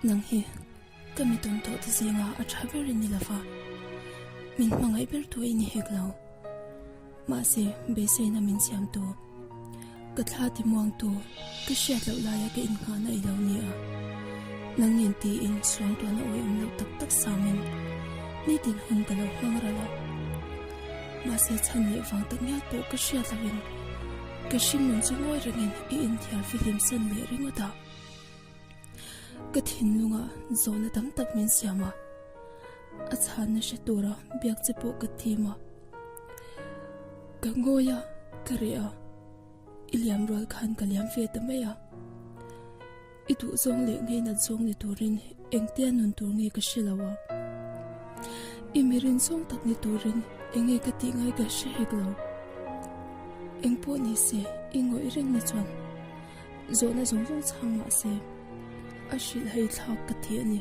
Nang hi ka mi tawn tawh te zinga a tha ber i ni lova, min hmangaih ber tu i ni hek lo. Mahse, beiseina min siam tu, ka thla ti muang tu, ka hriat loh laia ka innghahna i lo ni a. Nang nen tiin suangtuahna awihawm loh tak tak samin nitin hun ka lo hmang ral a. Mahse, chhan leh vang tak ngial pawh ka hriat lohin ka hringnun chu ngawi rengin i inthiar fihlim san leh ringawt a. Ka thinlunga zawhna tam tak min siam a, a chhanna hre tura biak che pawh ka tim a. Ka ngawi a, ka reh a, i liam rual khan ka liam ve ta mai a. I duh zawng leh ngeinat zawng ni turin engtia nun tur nge ka hre lo a. I mirin zawng tak ni turin enge ka tih ngai ka hre hek lo. Engpawh ni se, i ngawih reng na chuan. Zawhna zawng zawng chhang mah se, a hrilh hei thlak ka ti a ni.